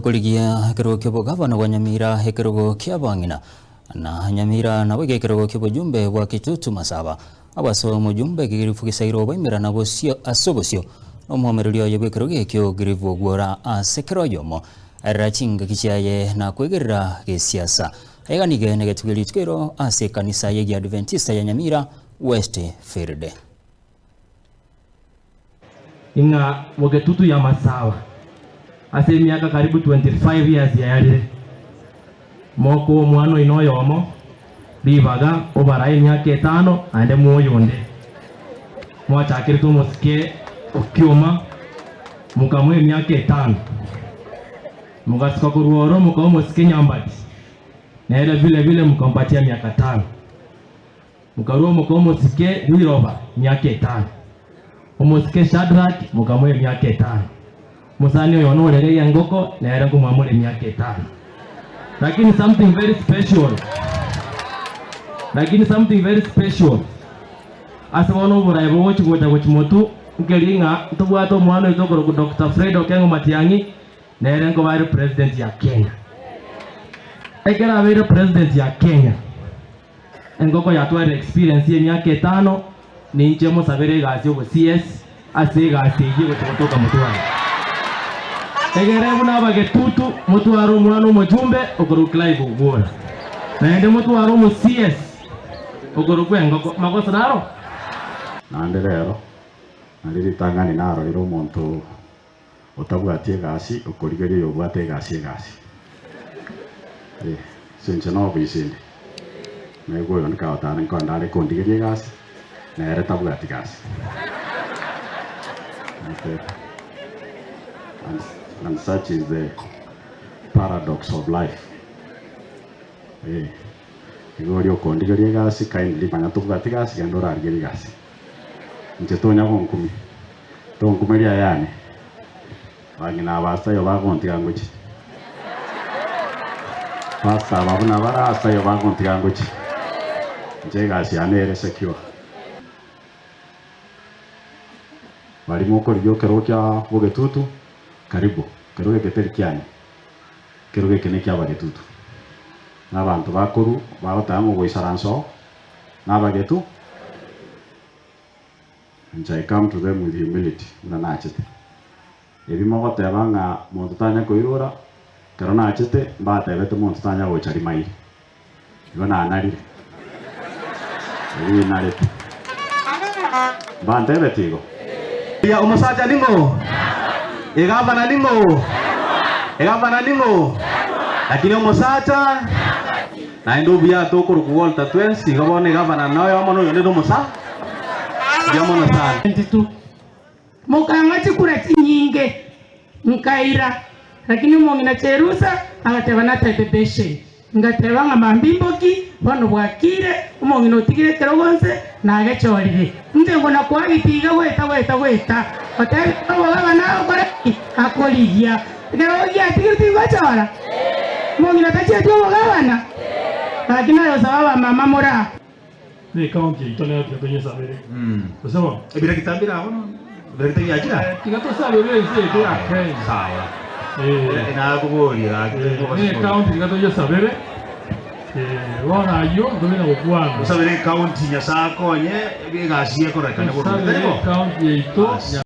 Korigia ekerogo ki'obogabana bwa Nyamira, ekerogo ki'abang'ina, na Nyamira naboigo ekerogo ki'obojumbe bwa Kitutu Masaba. Abasoe omojumbe Girifu Gisairo baimerana bosio ase obosio nomoamereri oye bw'ekerogo ekio Girifu Ogwora ase kera oyomo aerera chingaki chiaye na kwegerera gesiasa. Aiga nigo negetuge rituko ero ase ekanisa y'Egiadventista ya Nyamira West Field. Ing'a mogetutu y'amasawa ase emiaka karibu 25 years yayarire, mokoa omwana oino oyomo ribaga obarae emiaka etano naende moe oyonde. Mwachakerete omosike okioma mokamoa emiaka etano, mogasika korwa oro mokaa omosike nyambati, nere vile vile mokampatia emiaka tano. Mokarua omoka omosike riroba emiaka etano, omosike Shadraki mokamoa emiaka etano, omosani oyo one orere y'engoko nere nkomoamora emiaka etano. Lakini something very special, lakini something very special ase bono oboraai bogochi gocha gochi motwe nkeri ng'a ntobwate omwana oito okorokwa Doctor Fred Okengo Matiang'i nere nkoba are president ya Kenya. Ekero abeire president ya Kenya. Engoko yatwarire experience y'emiaka etano, ninche mosabere egasi y'obo CS ase egasi eyio egocha gotoka motware. Egere buna abagetutu motware omwana omochumbe okorokwa Clive Ogwora, naende motware omo CS okorokwa Engoko. Magoso naro? Naende rero, nario ritang'ani narorire omonto otabwati egasi okorigeria oyobwate egasi egasi. Eh, ase inche nobisi inde, naigwa oyonde kagotara nkoenda are kondigeria egasi, nere tabwati gasi. Okay. And, and such is the paradox of life. Eh, igo oria okondigeria egasi kindly manya tobwati gasi genda orarigerie egasi. Inche tonya gonkumia. Tonkumeria ayane, abang'ina aba ase aye bagontiga ngochie. Pastor aba buna bare ase aye bagontiga ngochie. Inche egasi yane ere secure. Baria mokorigia ekerogo kia bogetutu, karibu. Ekerogo eke teri kiane, ekerogo eke nekia abagetutu. Na abanto bakorwa bagoteba ng'a ogoisaransa oo nabagetu. Inche I come to them with humility, buna nachete. Ebi mogoteba ng'a monto tanya koirora, ekero nachete mbatebete monto tanya gocha rimairi. Igo nanarire. Ebi binarete. Mbantebeti igo? Buya omosacha ning'o? Egavana ning'o? Egavana ning'o? Lakini omosacha naende obuya tokorokwa Walter twensi igo bono egavana noyomo noyonde nomosa Mbuya mono sana. 22 Mokang'a chikura chinyinge, nkaira, lakini omong'ina Cherusa agateba nataete besheni. Ngateba ng'a mambia imboki, bono bwakire, omong'ina otigire ekerogo nse, nagechorire. Inche ngona kwagita iga goeta goeta goeta, otebire obogabana agokora ki? Akorigia. Ekerogo giatigire tingochora? Omong'ina tachieti obogabana? Gaki nayosaba abamama moraa. Ne ekaunti yaito nero tiga toyesabere. Gose bono? Ebiregita mbire abwo nonya? Ebiregita biachire aa? Tiga tosabere ense yaito ya Kenya. Sawa. Eh. Nakoboria gaki Eh, ne ekaunti tiga toyesabere. Eh, bono ayio ntobe na gokwana. Tosabere ekaunti Nyasae akonye egasi ekorekane boronge. Tosabere Tari bo? ekaunti yaito. Bas.